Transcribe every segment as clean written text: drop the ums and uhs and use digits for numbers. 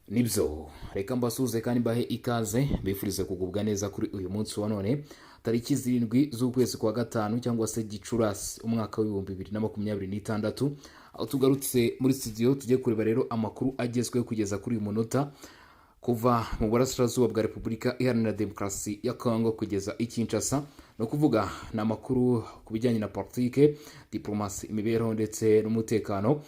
Nibyo, reka mbasuhuze kandi mbahe ikaze, mbifurize kugubwa neza kuri uyu munsi wa none, tariki 7 z'ukwezi kwa gatanu cyangwa se Gicurasi, umwaka w'2026, aho tugarutse muri studio tujye kureba rero amakuru agezweho kugeza kuri uyu munota, kuva mu burasirazuba bwa Repubulika Iharanira Demokarasi ya Kongo kugeza i Kinshasa. Ni ukuvuga ni amakuru ku bijyanye na politike, diplomasi, imibereho ndetse n'umutekano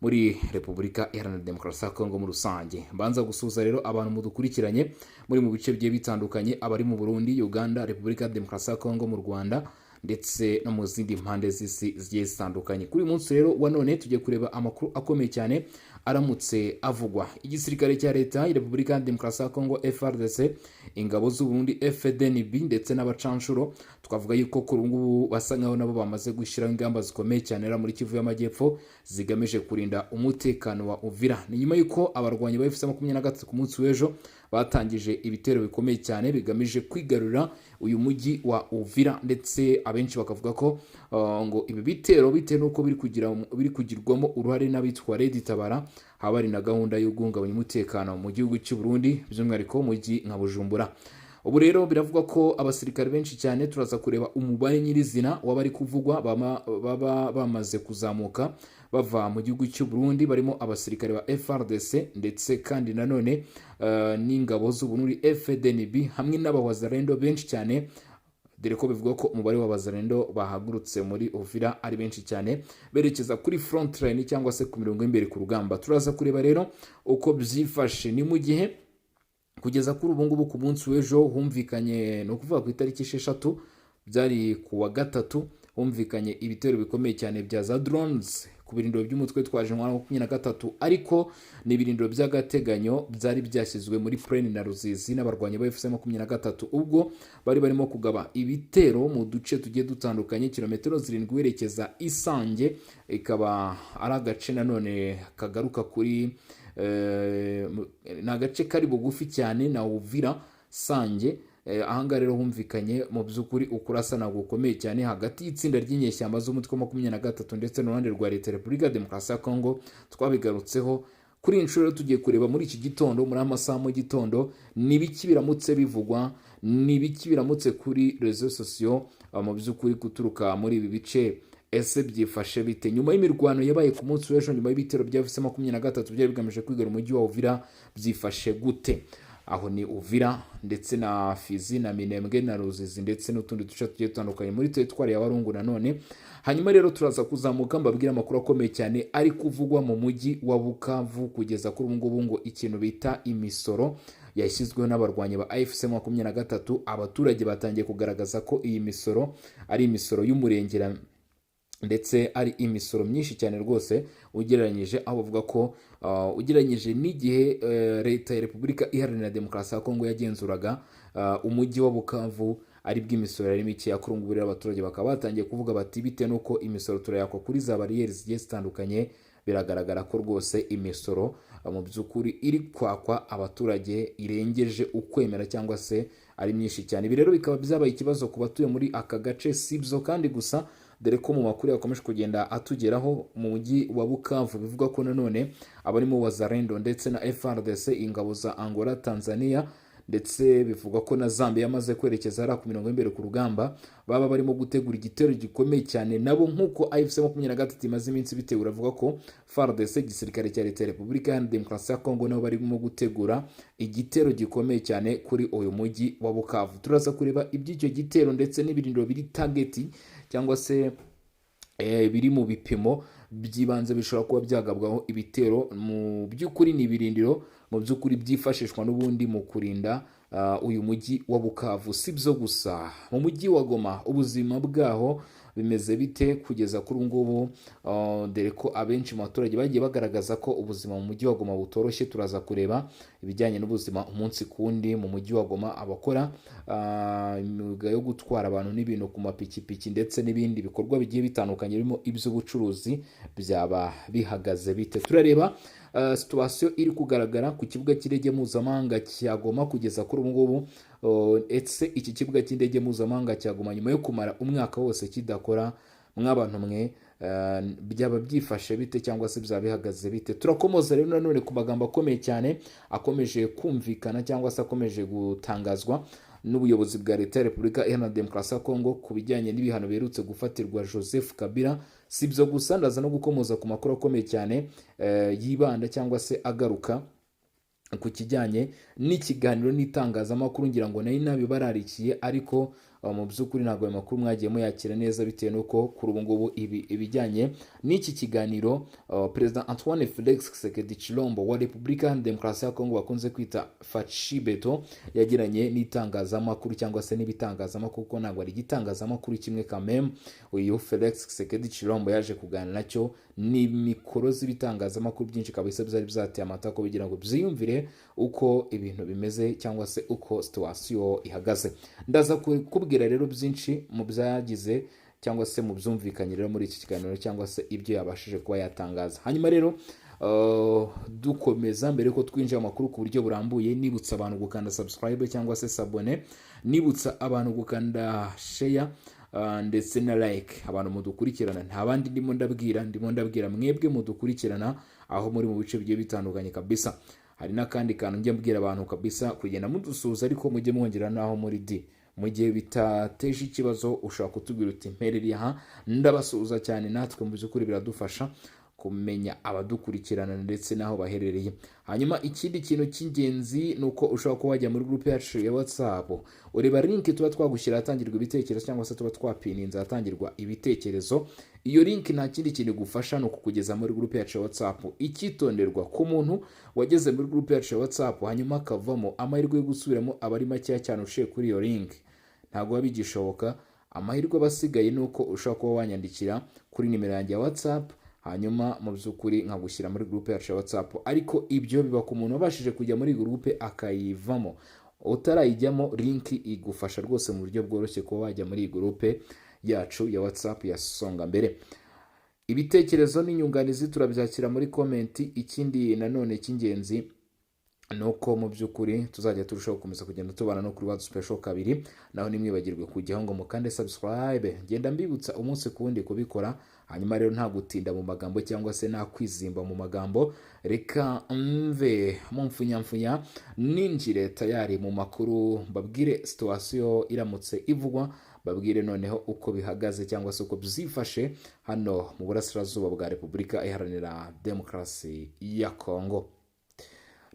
muri Repubulika Iharanira Demokarasi ya Kongo muri rusange. Mbanza gusuhuza rero abantu mudukurikiranye muri mu bice bigiye bitandukanye, abari mu Burundi, Uganda, Repubulika ya Demokarasi ya Kongo, mu Rwanda ndetse no mu zindi mpande z'isi zigiye zitandukanye. Kuri uyu munsi rero wa none tugiye kureba amakuru akomeye cyane aramutse avugwa: igisirikare cya Leta ya Repubulika ya Demokarasi ya Kongo, FARDC, ingabo z'u Burundi, FDNB, ndetse n'abacanshuro. Twavuga yuko kuri ubu ngubu basa nkaho nabo bamaze gushyiraho ingamba zikomeye cyane muri Kivu y'Amajyepfo zigamije kurinda umutekano wa Uvira. Ni nyuma y'uko abarwanyi ba AFC 23 ku munsi w'ejo batangije ibitero bikomeye cyane bigamije kwigarurira uyu mujyi wa Uvira, ndetse abenshi bakavuga ko ngo ibi bitero, bitewe n'uko biri kugirwamo uruhare n'abitwa Red Tabara, haba hari na gahunda yo guhungabanya umutekano mu gihugu cy'u Burundi, by'umwihariko mu mujyi nka Bujumbura. Ubu rero biravugwa ko abasirikare benshi cyane, turaza kureba umubare nyirizina w'abari kuvugwa, baba bamaze kuzamuka bava mu gihugu cy'u Burundi, barimo abasirikare ba FARDC ndetse kandi nanone n'ingabo z'u Burundi, FDNB, hamwe n'abawazalendo benshi cyane, dore ko bivugwa ko umubare w'abazalendo bahagurutse muri Uvira ari benshi cyane, berekeza kuri front line cyangwa se ku mirongo y'imbere ku rugamba. Turaza kureba rero uko byifashe. Ni mu gihe kugeza kuri ubu ngubu, ku munsi w'ejo humvikanye, ni ukuvuga ku itariki 6, byari ku wa gatatu, humvikanye ibitero bikomeye cyane bya za drones ku birindiro by'umutwe witwaje intwaro 23, ariko ni ibirindiro by'agateganyo byari byashyizwe muri Plaine na Ruzizi n'abarwanyi ba AFC 23, ubwo bari barimo kugaba ibitero mu duce tugiye dutandukanye, kilometero 7 werekeza Isange, ikaba ari agace nanone kagaruka kuri ni agace kari bugufi cyane na Uvira Sange. Ahangaha rero humvikanye mu by'ukuri ukurasana gukomeye cyane hagati y'itsinda ry'inyeshyamba z'umutwe wa 23 ndetse n'uruhande rwa Leta ya Repubulika ya Demokarasi ya Kongo. Twabigarutseho. Kuri iyi nshuro rero tugiye kureba muri iki gitondo, muri amasaha mu gitondo, ni ibiki biramutse bivugwa, ni ibiki biramutse kuri réseaux sociaux mu by'ukuri guturuka muri ibi bice. Ese byifashe bite nyuma y'imirwano yabaye ku munsi w'ejo, nyuma y'ibitero bya AFC 23 byari bigamije kwigarura umujyi wa Uvira? Byifashe gute? Aho ni Uvira ndetse na Fizi na Minembwe na Ruzizi ndetse n'utundi duce tugiye dutandukanye muri teritwari ya Warungu nanone. Hanyuma rero turaza kuzamuka mbabwira amakuru akomeye cyane ari kuvugwa mu mujyi wa Bukavu kugeza kuri ubu ngubu, ngo ikintu bita imisoro yashyizweho n'abarwanyi ba AFC 23, abaturage batangiye kugaragaza ko iyi misoro ari imisoro y'umurengera ndetse ari imisoro myinshi cyane rwose ugereranyije, aho bavuga ko ugereranyije n'igihe Leta ya Repubulika Iharanira Demokarasi ya Kongo yagenzuraga umujyi wa Bukavu, ari bw'imisoro yari mikeya. Kuri ubu ngubu rero abaturage bakaba batangiye kuvuga bati: "Bitewe n'uko imisoro turayakwa kuri za bariyeri zigiye zitandukanye, biragaragara ko rwose imisoro mu by'ukuri iri kwakwa abaturage irengeje ukwemera cyangwa se ari myinshi cyane." Ibi rero bikaba byabaye ikibazo ku batuye muri aka gace. Si ibyo kandi gusa, dore ko mu makuru yakomeje kugenda atugeraho mu mujyi wa Bukavu bivuga ko nanone abarimo Wazalendo ndetse na FARDC, ingabo za Angola, Tanzania, ndetse bivugwa ko na Zambia yamaze kwerekeza hariya ku mirongo y'imbere ku rugamba, baba barimo gutegura igitero gikomeye cyane nabo nk'uko AFC 23 imaze iminsi bitegura. Avuga ko FARDC, igisirikare cya Leta ya Repubulika Iharanira Demokarasi ya Kongo, nabo barimo gutegura igitero gikomeye cyane kuri uyu mujyi wa Bukavu. Turaza kureba iby'icyo gitero ndetse n'ibirindiro biri target cyangwa se biri mu bipimo by'ibanze bishobora kuba byagabwaho ibitero. Mu by'ukuri ni ibirindiro mu by'ukuri byifashishwa n'ubundi mu kurinda uyu mujyi wa Bukavu. Si byo gusa, mu mujyi wa Goma ubuzima bwaho bimeze bite kugeza kuri ubu ngubu, dore ko abenshi mu baturage bagiye bagaragaza ko ubuzima mu mujyi wa Goma butoroshye? Turaza kureba ibijyanye n'ubuzima umunsi ku wundi mu mujyi wa Goma, abakora imyuga yo gutwara abantu n'ibintu ku mapikipiki ndetse n'ibindi bikorwa bigiye bitandukanye birimo iby'ubucuruzi byaba bihagaze bite. Turareba situation iri kugaragara ku kibuga cy'indege mpuzamahanga cya Goma kugeza kuri ubu ngubu. Ese iki kibuga cy'indege mpuzamahanga cya Goma, nyuma yo kumara umwaka wose kidakora, mw'abantu mwe? Byaba byifashe bite cyangwa se byaba bihagaze bite? Turakomoza rero nanone ku magambo akomeye cyane akomeje kumvikana cyangwa se akomeje gutangazwa n'ubuyobozi bwa Leta ya Repubulika Iharanira Demokarasi ya Kongo ku bijyanye n'ibihano biherutse gufatirwa Joseph Kabila. Si ibyo gusa, ndaza no gukomoza ku makuru akomeye cyane yibanda cyangwa se agaruka ku kijyanye n'ikiganiro n'itangazamakuru. Ngira ngo nayo nabibararikiye, ariko mu by'ukuri ntabwo ayo makuru mwagiye muyakira neza, bitewe n'uko kuri ubu ngubu ibi ibijyanye n'iki kiganiro Perezida Antoine Felix Tshisekedi Tshilombo wa Repubulika Iharanira Demokarasi ya Kongo, bakunze kwita Fatshi Béton, yagiranye n'itangazamakuru cyangwa se n'ibitangazamakuru, kuko ntabwo ari igitangazamakuru kimwe kameme uyu Felix Tshisekedi Tshilombo yaje kuganira nacyo, ni mikoro z'ibitangazamakuru byinshi kabisa byari byateye amatako kugira ngo byiyumvire uko ibintu bimeze cyangwa se uko situation ihagaze. Ndaza kukubwira rero byinshi mu byagize cyangwa se mu byumvikanye rero muri iki kiganiro, cyangwa se ibyo yabashije kuba yatangaza. Hanyuma rero dukomeza, mbere yuko twinjira mu makuru ku buryo burambuye, nibutsa abantu gukanda subscribe cyangwa se s'abonner, nibutsa abantu gukanda share ndetse na like. Abantu mudukurikirana, nta bandi ndimo ndabwira, ndimo ndabwira mwebwe mudukurikirana aho muri mu bice bigiye bitandukanye kabisa. Hari n'akandi kantu njya mbwira abantu kabisa, kugenda mudusuhuza ariko mujye mwongera n'aho muri di. Mu gihe bitateje ikibazo, ushobora kutubwira uti: "Mperereye aha, ndabasuhuza cyane." Natwe mu by'ukuri biradufasha kumenya abadukurikirana ndetse n'aho baherereye. Hanyuma ikindi kintu cy'ingenzi ni uko ushobora kuba wajya muri groupe yacu ya WhatsApp, ureba link tuba twagushyira ahatangirwa ibitekerezo cyangwa se tuba twapininze ahatangirwa ibitekerezo. Iyo link nta kindi kintu igufasha, ni ukukugeza muri groupe yacu ya WhatsApp. Icyitonderwa ku muntu wageze muri groupe yacu ya WhatsApp hanyuma akavamo, amahirwe yo gusubiramo aba ari makeya cyane. Uciye kuri iyo link ntabwo biba bigishoboka. Amahirwe aba asigaye ni uko ushobora kuba wanyandikira kuri nimero yanjye ya WhatsApp, hanyuma mu by'ukuri nkagushyira muri groupe yacu ya WhatsApp. Ariko ibyo biba ku muntu wabashije kujya muri groupe akayivamo. Utarayijyamo, link igufasha rwose mu buryo bworoshye kuba wajya muri iyi groupe yacu ya WhatsApp ya Songa Mbere. Ibitekerezo n'inyunganizi turabyakira muri comment. Ikindi nanone cy'ingenzi ni uko mu by'ukuri tuzajya turushaho gukomeza kugenda tubana no kuri Wadi Special kabiri. Naho ntimwibagirwe kujyaho ngo mukande subscribe. Ngenda mbibutsa umunsi ku wundi kubikora. Hanyuma rero, nta gutinda mu magambo cyangwa se nta kwizimba mu magambo, reka mve mu mfunyamfunya ninjire tayari mu makuru, mbabwire situation iramutse ivugwa, babwire noneho uko bihagaze cyangwa se uko byifashe hano mu burasirazuba bwa Repubulika Iharanira Demokarasi ya Kongo.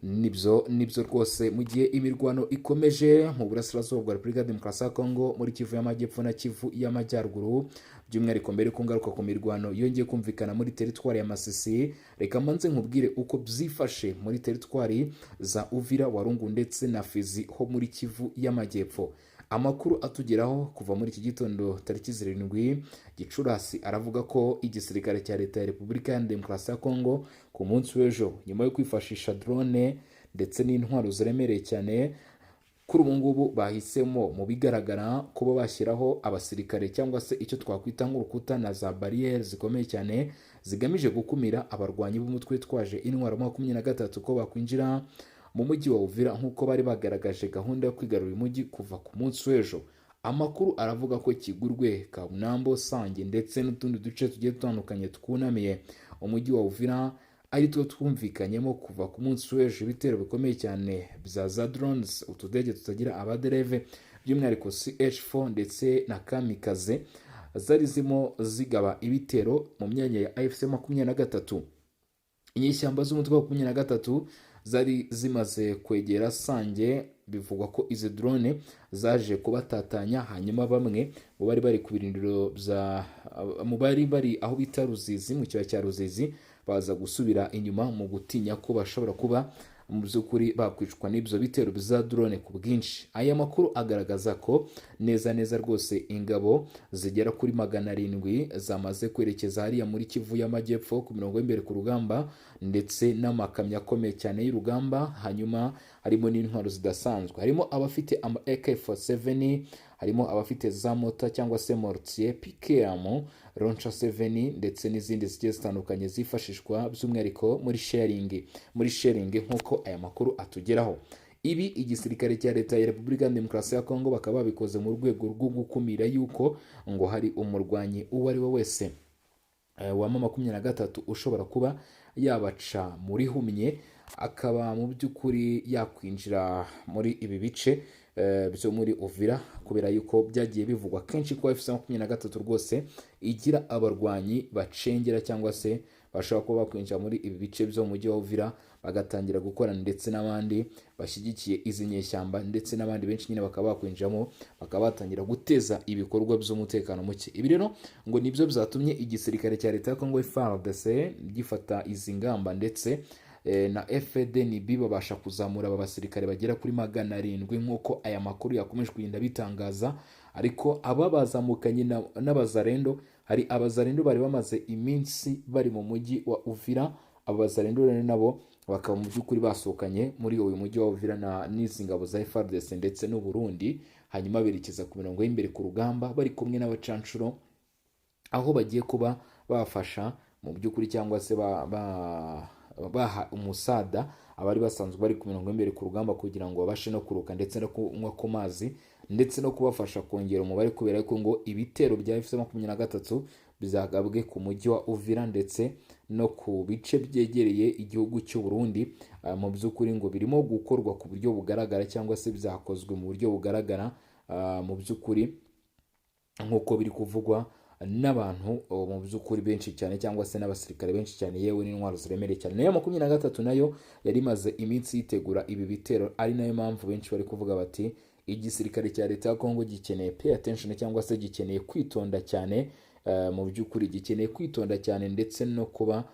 Nibyo, nibyo rwose, mu gihe imirwano ikomeje mu burasirazuba bwa Repubulika ya Demokarasi ya Kongo, muri Kivu y'Amajyepfo na Kivu y'Amajyaruguru by'umwihariko, mbere ko ngaruka ku mirwano yongeye kumvikana muri teritwari ya Masisi, reka mbanze nkubwire uko byifashe muri teritwari za Uvira, Walungu ndetse na Fizi ho muri Kivu y'Amajyepfo. Amakuru atugeraho kuva muri iki gitondo tariki 7 Gicurasi aravuga ko igisirikare cya Leta ya Repubulika ya Demokarasi ya Kongo ku munsi w'ejo, nyuma yo kwifashisha drone ndetse n'intwaro ziremereye cyane, kuri ubu ngubu bahisemo mu bigaragara kuba bashyiraho abasirikare cyangwa se icyo twakwita nk'urukuta na za bariyeri zikomeye cyane zigamije gukumira abarwanyi b'umutwe witwaje intwaro 23 ko bakwinjira mu mujyi wa Uvira, nk'uko bari bagaragaje gahunda yo kwigarurira umujyi kuva ku munsi w'ejo. Amakuru aravuga ko Kigurwe, Kabunambo, Sange ndetse n'utundi duce tugiye dutandukanye twunamiye umujyi wa Uvira ari two twumvikanyemo kuva ku munsi w'ejo ibitero bikomeye cyane bya za drones, utudege tutagira abadereve, by'umwihariko CH4 ndetse na kamikaze zari zirimo zigaba ibitero mu myanya ya AFC 23. Inyeshyamba z'umutwe wa 23 zari zimaze kwegera Sange. Bivugwa ko izi drone zaje kubatatanya, hanyuma bamwe mu bari bari ku birindiro bya mu bari bari aho bita Ruzizi, mu kibaya cya Ruzizi, baza gusubira inyuma mu gutinya ko bashobora kuba mu by'ukuri bakwicwa n'ibyo bitero bya drone ku bwinshi. Aya makuru agaragaza ko neza neza rwose ingabo zigera kuri 700 zamaze kwerekeza hariya muri Kivu y'Amajyepfo ku mirongo y'imbere ku rugamba, ndetse n'amakamyo akomeye cyane y'urugamba. Hanyuma harimo n'intwaro zidasanzwe, harimo abafite ama AK47, harimo abafite za mortar cyangwa se mortier, PKM, Launcher 7 ndetse n'izindi zigiye zitandukanye zifashishwa by'umwihariko muri shelling, nk'uko aya makuru atugeraho. Ibi igisirikare cya Leta ya Repubulika ya Demokarasi ya Kongo bakaba babikoze mu rwego rwo gukumira yuko ngo hari umurwanyi uwo ari we wese wa M23 ushobora kuba yabaca muri humye, akaba mu by'ukuri yakwinjira muri ibi bice byo muri Uvira, kubera yuko byagiye bivugwa kenshi ko AFC 23 rwose igira abarwanyi bacengera cyangwa se bashobora kuba bakwinjira muri ibi bice byo mu mujyi wa Uvira, bagatangira gukorana ndetse n'abandi bashyigikiye izi nyeshyamba, ndetse n'abandi benshi nyine bakaba bakwinjiramo, bakaba batangira guteza ibikorwa by'umutekano muke. Ibi rero ngo nibyo byatumye igisirikare cya leta ya Congo FARDC gifata izi ngamba, ndetse na FDNB babasha kuzamura aba basirikare bagera kuri 700, nk'uko aya makuru yakomeje kugenda bitangaza. Ariko aba bazamukanye n'abazarendo, hari abazarendo bari bamaze iminsi bari mu mujyi wa Uvira. Aba bazarendo rero nabo bakaba mu by'ukuri basohokanye muri uyu mujyi wa Uvira na n'izi ngabo za FARDC ndetse n'u Burundi, hanyuma berekeza ku mirongo y'imbere ku rugamba bari kumwe n'abacanshuro, aho bagiye kuba bafasha mu by'ukuri cyangwa se baha umusada abari basanzwe bari ku mirongo y'imbere ku rugamba, kugira ngo babashe no kuruka ndetse no kunywa ku mazi, ndetse no kubafasha kongera umubare, kubera ko ngo ibitero bya AFC 23 byagabwe ku mujyi wa Uvira ndetse no ku bice byegereye igihugu cy'u Burundi. Mu by'ukuri ngo birimo gukorwa ku buryo bugaragara cyangwa se byakozwe mu buryo bugaragara, mu by'ukuri nk'uko biri kuvugwa n'abantu mu by'ukuri benshi cyane, cyangwa se n'abasirikare benshi cyane, yewe n'intwaro ziremereye cyane. Nayo 23 nayo yari imaze iminsi yitegura ibi bitero, ari nayo mpamvu benshi bari kuvuga bati igisirikare cya leta ya Kongo gikeneye pay attention cyangwa se gikeneye kwitonda cyane. Mu by'ukuri gikeneye kwitonda cyane, ndetse no kuba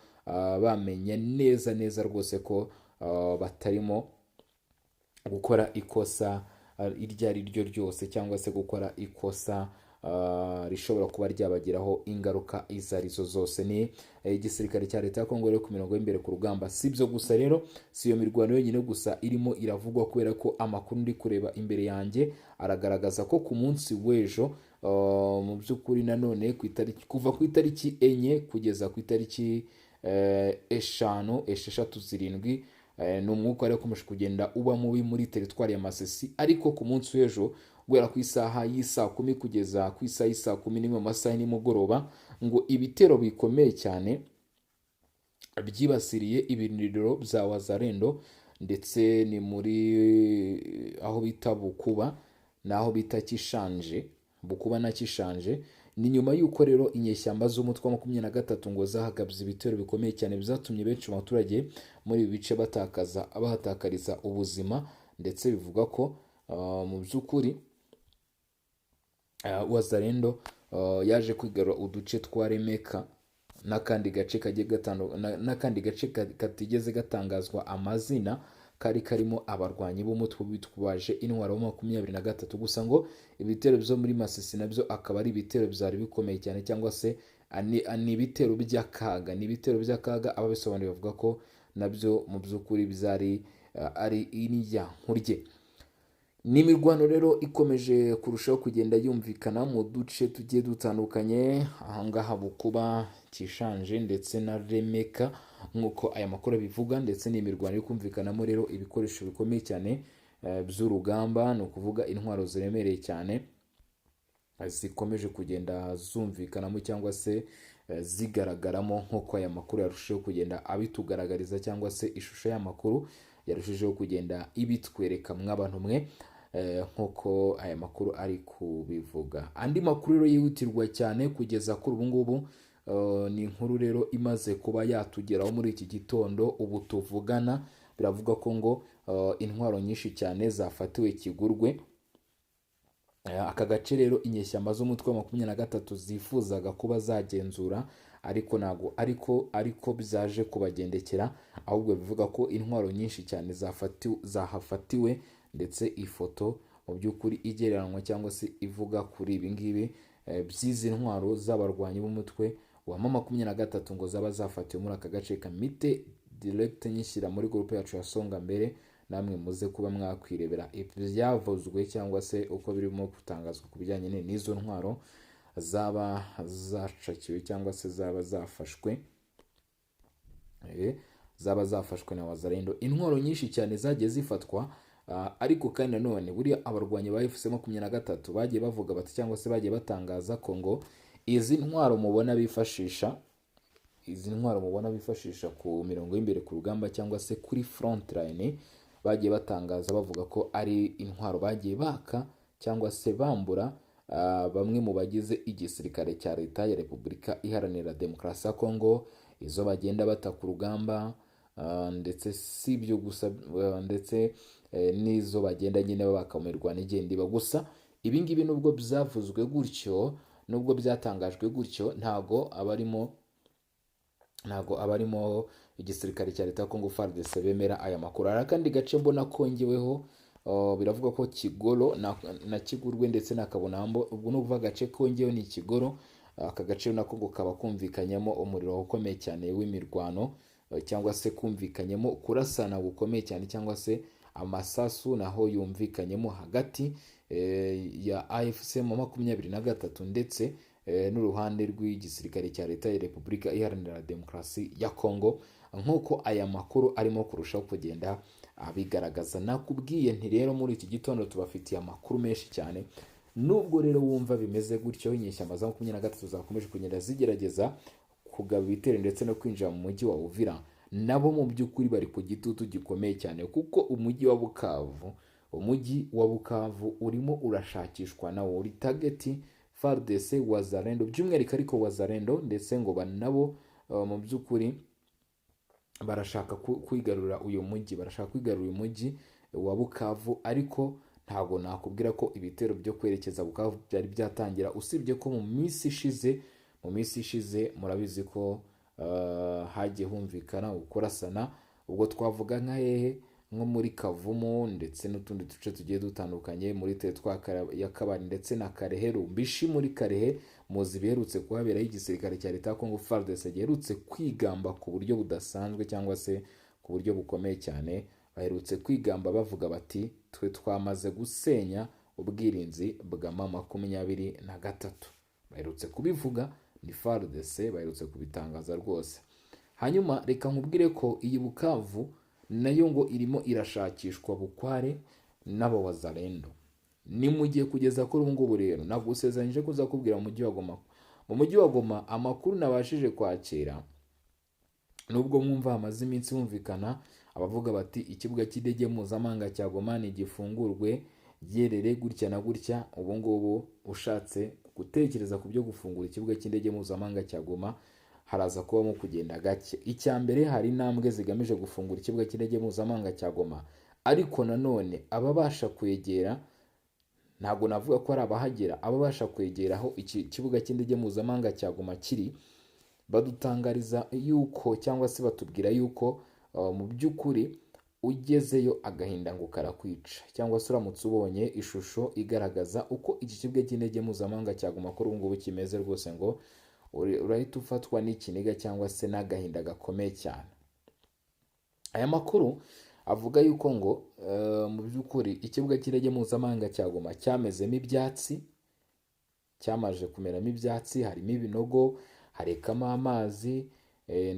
bamenye neza neza rwose ko batarimo gukora ikosa iryo ari ryo ryose, cyangwa se gukora ikosa rishobora kuba ryabagiraho ingaruka izo arizo zose. Ni igisirikare cya leta ya Kongo rero ku mirongo y'imbere ku rugamba. Si ibyo gusa rero, si iyo mirwano yonyine gusa irimo iravugwa, kubera ko amakuru ndi kureba imbere yanjye aragaragaza ko ku munsi w'ejo, mu by'ukuri nanone ku itariki, kuva ku itariki 4 kugeza ku itariki 5, 6, 7, ni umwuka wari ukomeje kugenda uba mubi muri teritwari ya Masisi. Ariko ku munsi w'ejo, guhera ku isaha y'isaa 10 kugeza ku isaha y'isaa 11 mu masaha nimugoroba, ngo ibitero bikomeye cyane byibasiriye ibirindiro bya Wazarendo, ndetse ni muri aho bita Bukuba n'aho bita Kishanje, Bukuba na Kishanje. Ni nyuma y'uko rero inyeshyamba z'umutwe wa 23 ngo zahagabye ibitero bikomeye cyane, byatumye benshi mu baturage muri ibi bice batakaza, bahatakariza ubuzima, ndetse bivuga ko mu by'ukuri Wazarendo yaje kwigarura uduce twa Remeka n'akandi gace kagiye n'akandi gace katigeze gatangazwa amazina, kari karimo abarwanyi b'umutwe bitwaje intwaro wa 23. Gusa ngo ibitero byo muri Masisi nabyo akaba ari ibitero byari bikomeye cyane, cyangwa se ni ibitero by'akaga, ni ibitero by'akaga. Ababisobanuye bavuga ko nabyo mu by'ukuri byari ari indyankurye. Ni imirwano rero ikomeje kurushaho kugenda yumvikana mu duce tugiye dutandukanye, ahangaha Bukuba, Kishanje ndetse na Remeka, nk'uko aya makuru abivuga. Ndetse ni imirwano iri kumvikanamo rero ibikoresho bikomeye cyane by'urugamba, ni ukuvuga intwaro ziremereye cyane zikomeje kugenda zumvikanamo cyangwa se zigaragaramo, nk'uko aya makuru yarushijeho kugenda abitugaragariza, cyangwa se ishusho y'amakuru yarushijeho kugenda ibitwereka mw'abantu mwe, nk'uko aya makuru ari kubivuga. Andi makuru rero yihutirwa cyane kugeza kuri ubu ngubu, ni inkuru rero imaze kuba yatugeraho muri iki gitondo ubu tuvugana. Biravuga ko ngo intwaro nyinshi cyane zafatiwe Kigurwe. Aka gace rero inyeshyamba z'umutwe wa 23 zifuzaga kuba zagenzura, ariko ntabwo ariko byaje kubagendekera, ahubwo bivuga ko intwaro nyinshi cyane zahafatiwe. Ndetse ifoto mu by'ukuri igereranywa cyangwa se ivuga kuri ibi ngibi by'izi ntwaro z'abarwanyi b'umutwe wa 23 ngo zaba zafatiwe muri aka gace kamite direct, nyishyira muri groupe yacu ya Songa Mbere, namwe muze kuba mwakwirebera ibyavuzwe cyangwa se uko birimo gutangazwa ku bijyanye n'izo ntwaro zaba zacakiwe cyangwa se zaba zafashwe, zaba zafashwe na Wazalendo. Intwaro nyinshi cyane zagiye zifatwa. Ariko kandi nanone buriya abarwanyi ba AFC 23 bagiye bavuga bati, cyangwa se bagiye batangaza ko ngo izi ntwaro mubona bifashisha Izi ntwaro mubona bifashisha ku mirongo y'imbere ku rugamba cyangwa se kuri front line, bagiye batangaza bavuga ko ari intwaro bagiye baka cyangwa se bambura bamwe mu bagize igisirikare cya Leta ya Repubulika Iharanira Demokarasi ya Kongo, izo bagenda bata ku rugamba, ndetse si ibyo gusa, ndetse n'izo bagenda nyine babaka mu mirwano igenda iba. Gusa ibi ngibi, nubwo byavuzwe gutyo, nubwo byatangajwe gutyo, ntago abarimo igisirikare cya Leta ya Kongo FARDC bemera aya makuru. Hari akandi gace mbona kongeweho, biravuga ko Kigoro na Kigurwe ndetse na Kabunambo. Ubwo ni ukuvuga agace kongewe ni Kigoro. Aka gace nako ngo kaba kumvikanyemo umuriro ukomeye cyane w'imirwano, cyangwa se kumvikanyemo kurasana gukomeye cyane, cyangwa se amasasu naho yumvikanyemo hagati ya AFC M23 ndetse n'uruhande rw'igisirikare cya Leta ya Repubulika Iharanira Demokarasi ya Kongo, nk'uko aya makuru arimo kurushaho kugenda abigaragaza. Nakubwiye nti rero muri iki gitondo tubafitiye amakuru menshi cyane. Nubwo rero wumva bimeze gutyo, inyeshyamba za 23 zakomeje kugenda zigerageza kugaba ibitero ndetse no kwinjira mu mujyi wa Uvira, nabo mu by'ukuri bari ku gitutu gikomeye cyane, kuko umujyi wa Bukavu urimo urashakishwa, nawo uri target. FARDC, Wazalendo by'umwihariko, ariko Wazalendo ndetse ngo nabo mu by'ukuri barashaka kwigarurira uyu mujyi, barashaka kwigarurira uyu mujyi wa Bukavu. Ariko ntabwo nakubwira ko ibitero byo kwerekeza Bukavu byari byatangira, usibye ko mu minsi ishize murabizi ko hagiye humvikana ukurasana. Ubwo twavuga nka hehe? Nko muri Kavumu ndetse n'utundi duce tugiye dutandukanye muri teritwari ya Kabari ndetse na Karehe, Rumbishi. Muri Karehe muzi biherutse kuhaberaho, igisirikare cya Leta ya Kongo FARDC giherutse kwigamba ku buryo budasanzwe cyangwa se ku buryo bukomeye cyane. Baherutse kwigamba bavuga bati: "Twe twamaze gusenya ubwirinzi bwa M23." Baherutse kubivuga, ni FARDC, baherutse kubitangaza rwose. Hanyuma reka nkubwire ko iyi Bukavu nayo ngo irimo irashakishwa bukware n'abawazalendo. Ni mu gihe kugeza kuri ubu ngubu rero nagusezeranyije ko uzakubwira mu mujyi wa Goma. Mu mujyi wa Goma, amakuru nabashije kwakira, nubwo mwumva hamaze iminsi humvikana abavuga bati ikibuga cy'indege mpuzamahanga cya Goma ntigifungurwe, yerere gutya na gutya, ubu ngubu ushatse gutekereza ku byo gufungura ikibuga cy'indege mpuzamahanga cya Goma haraza kubamo kugenda gake. Icya mbere, hari intambwe zigamije gufungura ikibuga cy'indege mpuzamahanga cya Goma, ariko nanone ababasha kwegera, ntabwo navuga ko ari abahagera, ababasha kwegera aho iki kibuga cy'indege mpuzamahanga cya Goma kiri, badutangariza yuko cyangwa se batubwira yuko mu by'ukuri ugezeyo agahinda ngo karakwica, cyangwa se uramutse ubonye ishusho igaragaza uko iki kibuga cy'indege mpuzamahanga cya Goma kuri ubu ngubu kimeze, rwose ngo urahita ufatwa n'ikiniga cyangwa se n'agahinda gakomeye cyane. Aya makuru avuga yuko ngo mu by'ukuri ikibuga cy'indege mpuzamahanga cya Goma cyamezemo ibyatsi, cyamaze kumeramo ibyatsi, harimo ibinogo, harekamo amazi,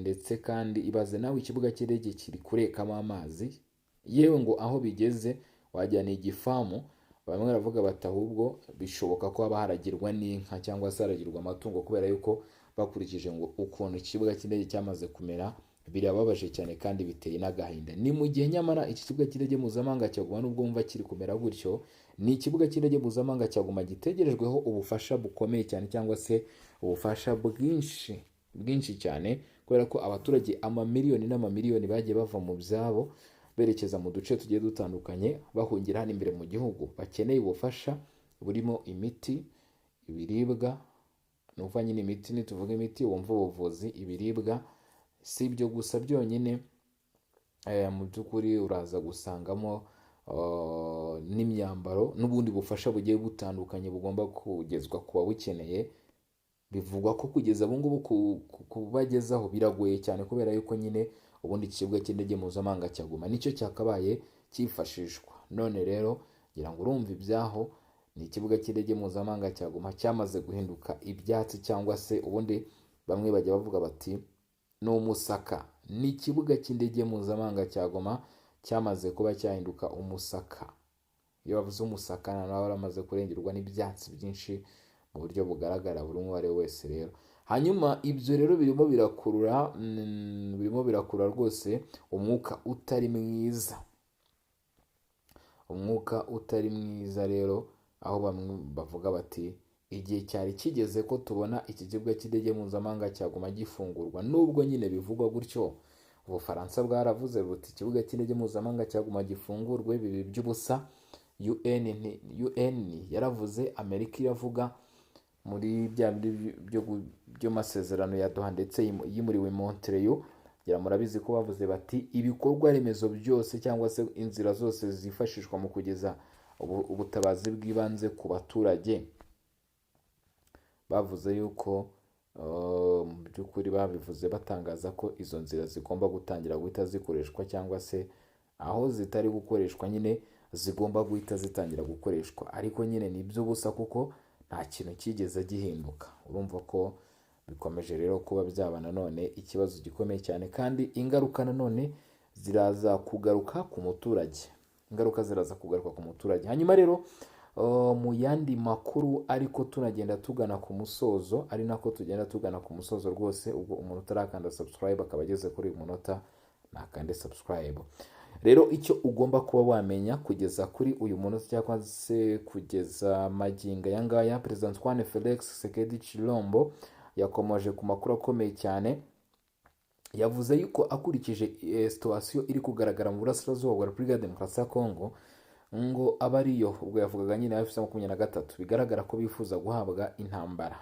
ndetse kandi ibaze nawe, ikibuga cy'indege kiri kurekamo amazi. Yewe ngo aho bigeze wajyana igifamu. Bamwe baravuga bati ahubwo bishoboka ko haba haragirwa n'inka cyangwa se haragirwa amatungo, kubera yuko bakurikije ngo ukuntu ikibuga cy'indege cyamaze kumera, birababaje cyane kandi biteye n'agahinda. Ni mu gihe nyamara iki kibuga cy'indege mpuzamahanga cya Goma, nubwo wumva kiri kumera gutyo, ni ikibuga cy'indege mpuzamahanga cya Goma gitegerejweho ubufasha bukomeye cyane cyangwa se ubufasha bwinshi bwinshi cyane, kubera ko abaturage amamiliyoni n'amamiliyoni bagiye bava mu byabo berekeza mu duce tugiye dutandukanye, bahungira hano imbere mu gihugu, bakeneye ubufasha burimo imiti, ibiribwa. Ni ukuvuga nyine imiti, nituvuga imiti wumva ubuvuzi, ibiribwa. Si ibyo gusa byonyine, mu by'ukuri uraza gusangamo n'imyambaro n'ubundi bufasha bugiye butandukanye bugomba kugezwa ku babukeneye. Bivugwa ko kugeza ubu ngubu kubagezaho biragoye cyane, kubera yuko nyine ubundi ikibuga cy'indege mpuzamahanga cya Goma nicyo cyakabaye cyifashishwa. None rero ngira ngo urumva ibyaho, ni ikibuga cy'indege mpuzamahanga cya Goma cyamaze guhinduka ibyatsi, cyangwa se ubundi bamwe bajya bavuga bati ni umusaka. Ni ikibuga cy'indege mpuzamahanga cya Goma cyamaze kuba cyahinduka umusaka. Iyo bavuze umusaka, nawe baramaze kurengerwa n'ibyatsi byinshi mu buryo bugaragara buri umwe uwo ari we wese. Rero Hanyuma ibyo rero birimo birakurura rwose umwuka utari mwiza, umwuka utari mwiza rero, aho bamwe bavuga bati igihe cyari kigeze ko tubona iki kibuga cy'indege mpuzamahanga cyaguma gifungurwa. Nubwo nyine bivugwa gutyo, Ubufaransa bwaravuze buti ikibuga cy'indege mpuzamahanga cyaguma gifungurwe, bibi by'ubusa. UN UN yaravuze, Amerika iravuga muri bya bindi by'amasezerano ya Doha ndetse yimuriwe Montreal. Ngira murabizi ko bavuze bati ibikorwa remezo byose cyangwa se inzira zose zifashishwa mu kugeza ubutabazi bw'ibanze ku baturage, bavuze yuko mu by'ukuri babivuze batangaza ko izo nzira zigomba gutangira guhita zikoreshwa, cyangwa se aho zitari gukoreshwa nyine zigomba guhita zitangira gukoreshwa. Ariko nyine ni iby'ubusa kuko nta kintu cyigeze gihinduka. Urumva ko bikomeje rero kuba byaba nanone ikibazo gikomeye cyane, kandi ingaruka nanone ziraza kugaruka ku muturage, ingaruka ziraza kugaruka ku muturage. Hanyuma rero mu yandi makuru, ariko tunagenda tugana ku musozo, ari nako tugenda tugana ku musozo rwose, ubwo umuntu utarakanda subscribe akaba ageze kuri uyu munota nakande subscribe. Rero icyo ugomba kuba wamenya kugeza kuri uyu munota cyangwa se kugeza magingo aya ngaya, Perezida Antoine Felix Tshisekedi Tshilombo yakomoje ku makuru akomeye cyane. Yavuze yuko akurikije situation iri kugaragara mu burasirazuba bwa Repubulika ya Demokarasi ya Kongo, ngo aba ariyo ubwo yavugaga nyine AFC 23, bigaragara ko bifuza guhabwa intambara.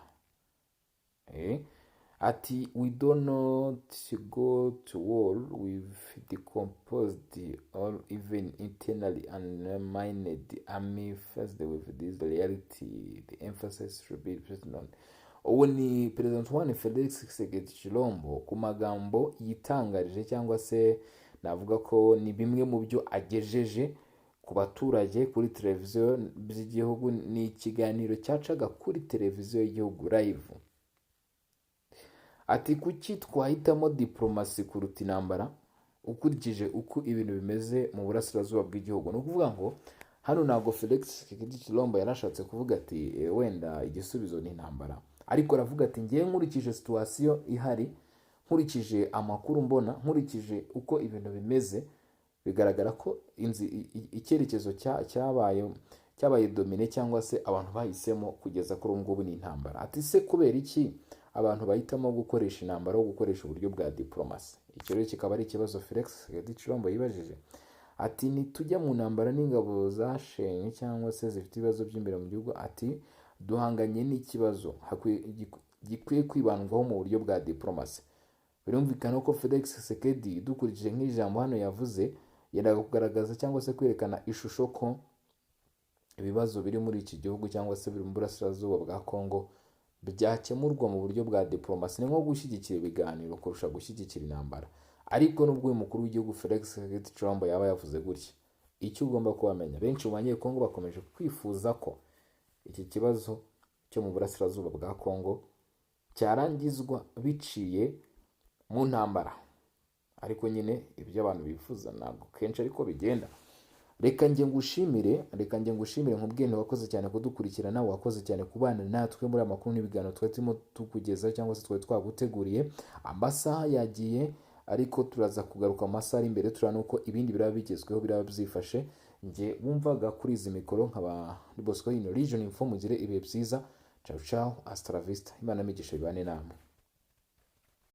Ati "We do not go to war with decomposed or even internally undermined army. Faced with this reality, the emphasis should be placed on." Ubu ni Perezida Antoine Felix Tshisekedi Tshilombo ku magambo yitangarije, cyangwa se navuga ko ni bimwe mu byo agejeje ku baturage kuri televiziyo by'igihugu. Ni ikiganiro cyacaga kuri televiziyo y'igihugu live. Ati kuki twahitamo diporomasi kuruta intambara ukurikije uko ibintu bimeze mu burasirazuba bw'igihugu? Ni ukuvuga ngo hano ntabwo Felix Tshisekedi Tshilombo yarashatse kuvuga ati wenda igisubizo ni intambara, ariko aravuga ati ngewe nkurikije situation ihari, nkurikije amakuru mbona, nkurikije uko ibintu bimeze, bigaragara ko icyerekezo cyabaye dominé cyangwa se abantu bahisemo kugeza kuri ubu ngubu ni intambara. Ati se kubera iki abantu bahitamo gukoresha intambara aho gukoresha uburyo bwa diporomasi? Icyo rero kikaba ari ikibazo Felix Tshisekedi Tshilombo yibajije. Ati nitujya mu ntambara n'ingabo zashenye cyangwa se zifite ibibazo by'imbere mu gihugu, ati duhanganye n'ikibazo gikwiye kwibandwaho mu buryo bwa diporomasi. Birumvikana ko Felix Tshisekedi, dukurikije nk'ijambo hano yavuze, yendaga kugaragaza cyangwa se kwerekana ishusho ko ibibazo biri muri iki gihugu cyangwa se biri mu burasirazuba bwa Congo byakemurwa mu buryo bwa diporomasi, ni nko gushyigikira ibiganiro kurusha gushyigikira intambara. Ariko nubwo uyu mukuru w'igihugu Felix Tshisekedi Tshilombo yaba yavuze gutya, icyo ugomba kubamenya, benshi mu banyekongo bakomeje kwifuza ko iki kibazo cyo mu burasirazuba bwa Congo cyarangizwa biciye mu ntambara. Ariko nyine ibyo abantu bifuza ntabwo kenshi ariko bigenda. Reka njye ngushimire, nkubwiye nti wakoze cyane kudukurikirana, wakoze cyane kubana natwe muri aya makuru n'ibiganiro twari turimo tukugezaho cyangwa se twari twaguteguriye. Amasaha yagiye, ariko turaza kugaruka mu masaha ari imbere, turabona uko ibindi biraba bigezweho, biraba byifashe. Njye wumvaga kuri izi mikoro nkaba ni Bosco Hino Region Info. Mugire ibihe byiza. Ciao ciao, hasta la vista. Imana imigisha bibane namwe.